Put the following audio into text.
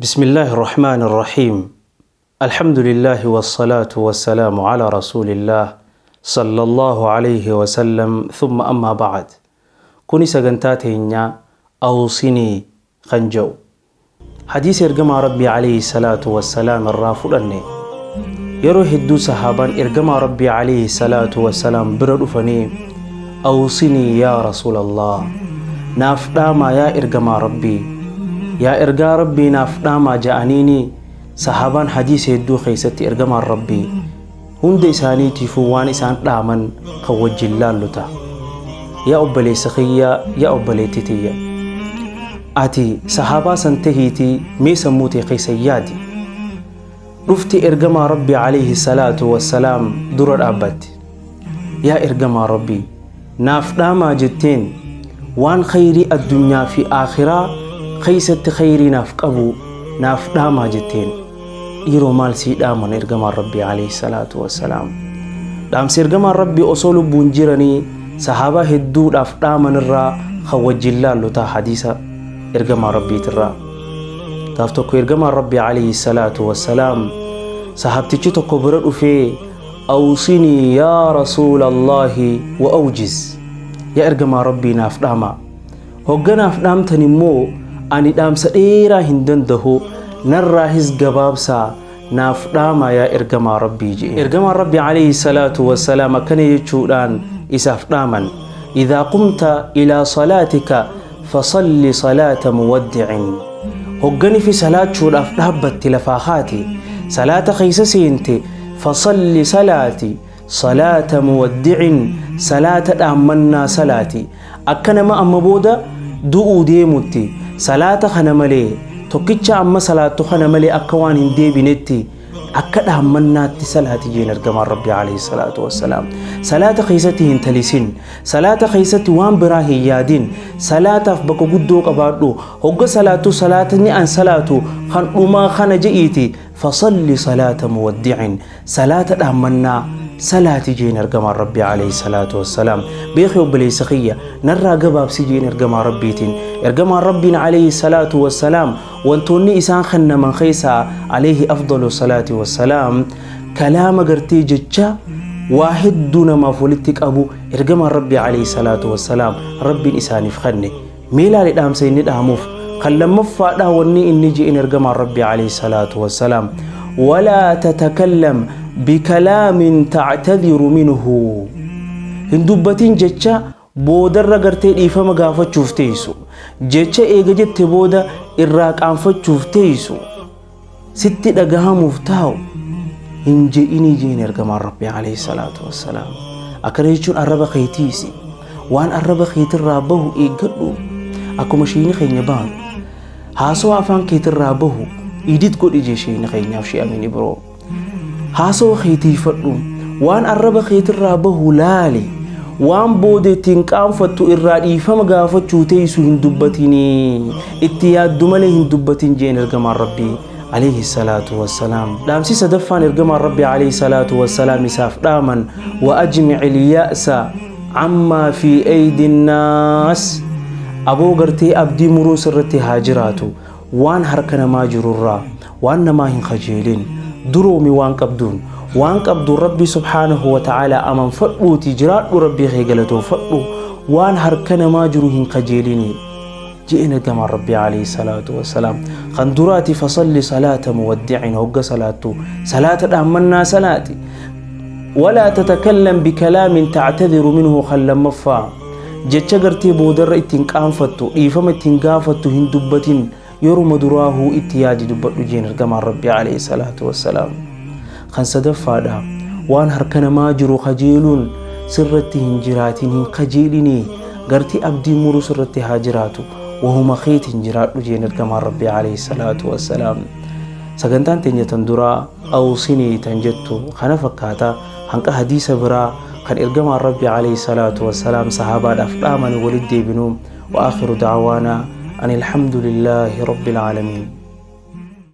بسم الله الرحمن الرحيم. الحمد لله والصلاة والسلام على رسول الله صلى الله عليه وسلم، ثم أما بعد. Kuni sagantaa teenyaa "Awsinii" kan jedhu, hadiisa ergamaa Rabbii عليه الصلاة والسلام irraa fudhanne. Yeroo hedduu sahaabaan ergamaa Rabbii عليه الصلاة والسلام bira dhufanii, "أوصني يا رسول الله", naaf dhaamaa yaa ergamaa Rabbii, yaa ergaa Rabbii, naaf dhaamaa ja'aniini. Sahaabaan hadiisa hedduu keessatti ergamaan Rabbii hunda isaaniitiifuu waan isaan dhaaman kan wajjin laallu ta'a. Yaa obboleessa kiyya, yaa obboleettii tiyya, ati sahaabaa san tahiitii mee sammuu tee keessa yaadi. Dhufti ergamaa Rabbii عليه الصلاة والسلام dura dhaabbatti. "Yaa ergamaa Rabbii, naaf dhaamaa" jetteen. "Waan khayrii addunyaa fi aakhiraa keeysatti khayrii naaf qabu naaf dhaamaa" jetteen. Dhiiroo, maal sii dhaaman ergamaan Rabbii عليه الصلاة والسلام? Dhaamsi ergamaan Rabbii osoo lubbuun jiranii sahaabaa hedduudhaaf dhaaman irraa kan wajjin laallu ta'a, hadiisa ergamaa Rabbiitirraa. Gaaf tokko ergamaan Rabbii عليه الصلاة والسلام sahaabtichi tokko bira dhufee, "أوصني يا رسول الله وأوجز", yaa ergamaa Rabbii, naaf dhaamaa. Hogganaaf dhaamtan immoo ani dhaamsa dheeraa hin dandahu, narraahis gabaabsaa naaf dhaamaa yaa ergamaa Rabbii jedhe. Ergamaan Rabbii عليه الصلاة والسلام akkana jechuudhaan isaaf dhaaman: "إذا قمت إلى صلاتك فصل صلاة مودع". Hoggani fi salaachuudhaaf dhaabbatti, lafaa kaate, salaata keeysa seente, فصل salaati صلاة مودع, salaata dhaammannaa salaati, akka nama amma booda du'uu deemutti, salaata kana malee, tokkicha amma salaattu kana malee akka waan hin deebinetti, akka dhaammannaatti salaati jeen ergamaan Rabbii عليه الصلاة والسلام. Salaata keessatti hin talisin, salaata keessatti waan biraa hin yaadin, salaataaf bakka guddoo qabaadhu. Hogga salaattu, salaatni an salaatu kan dhumaa kana je'iiti, فصل صلاة مودع, salaata dhaammannaa salaati jeen ergamaan Rabbii عليه الصلاة والسلام. Beeki obboleessa kiyya, narraa gabaabsi jeen ergamaa Rabbiitiin. Ergamaan Rabbiin عليه الصلاة والسلام wantoonni isaan kennaman keessaa, عليه أفضل الصلاة والسلام, kalaama gartee jecha waa hedduu namaaf walitti qabu ergamaan Rabbii عليه الصلاة والسلام Rabbiin isaaniif kenne. Mee ilaali dhaamsa inni dhaamuuf. Kan lammaffaadhaa wanni inni je'in ergamaan Rabbii عليه الصلاة والسلام: "ولا تتكلم بكلام تعتذر منه". Hin dubbatin jecha boodarra gartee dhiifama gaafachuuf teessu, jecha eega jette booda irraa qaanfachuuf teessu, sitti dhagahamuuf taa'u hin je'inii jeen ergamaan Rabbii عليه الصلاة والسلام. Akkana jechuun arraba keetiisi, waan arraba keetirraa bahu eeggadhu. Akkuma shiini keenya baanu, haasawaa afaan keetirraa bahu idit godhi jee shiini keenyaaf shi'amini biroo. Haasawa keetiifadhu, waan arraba keetirraa bahu laali. Waan booda ittiin qaanfattu, irraa dhiifama gaafachuu teessu hin dubbatinii, itti yaaddu malee hin dubbatin jeen ergamaan Rabbii عليه الصلاة والسلام. Dhaamsi sadaffaan ergamaan Rabbii عليه الصلاة والسلام isaaf dhaaman: "وأجمع اليأس عما في أيدي الناس". Aboo, gartee abdii muruun sirratti haa jiraatu waan harka namaa jirurraa. Waan namaa hin kajeelin, duroomi waan qabduun. Waan qabduun Rabbii سبحانه وتعالى amanfadhuuti jiraadhu, Rabbii kee galatoonfadhu, waan harka namaa jiru hin kajeelini je'een ergamaan Rabbii عليه الصلاة والسلام. Kan duraati فصل صلاة مودع, hogga salaattu salaata dhaammannaa salaati. ولا تتكلم بكلام تعتذر منه. Kan lammaffaa, jecha gartee boodarra ittiin qaanfattu, dhiifama ittiin gaafattu hin dubbatin, yeruma duraahuu itti yaadi dubbadhu jeen ergamaan Rabbii عليه الصلاة والسلام. Kan sadaffaadha, waan harka namaa jiru kajeeluun sirratti hin jiraatin, hin kajeelinii, gartee abdii muruu sirratti haa jiraatu, wahuma keetiin jiraadhu jeen ergamaan Rabbii عليه الصلاة والسلام. Sagantaan teenya tan duraa "Awsinii" tan jettu kana fakkaata. Hanqa hadiisa biraa kan ergamaan Rabbii عليه الصلاة والسلام sahaabaadhaaf dhaamani walitti deebinu. وآخر دعوانا أن الحمد لله رب العالمين.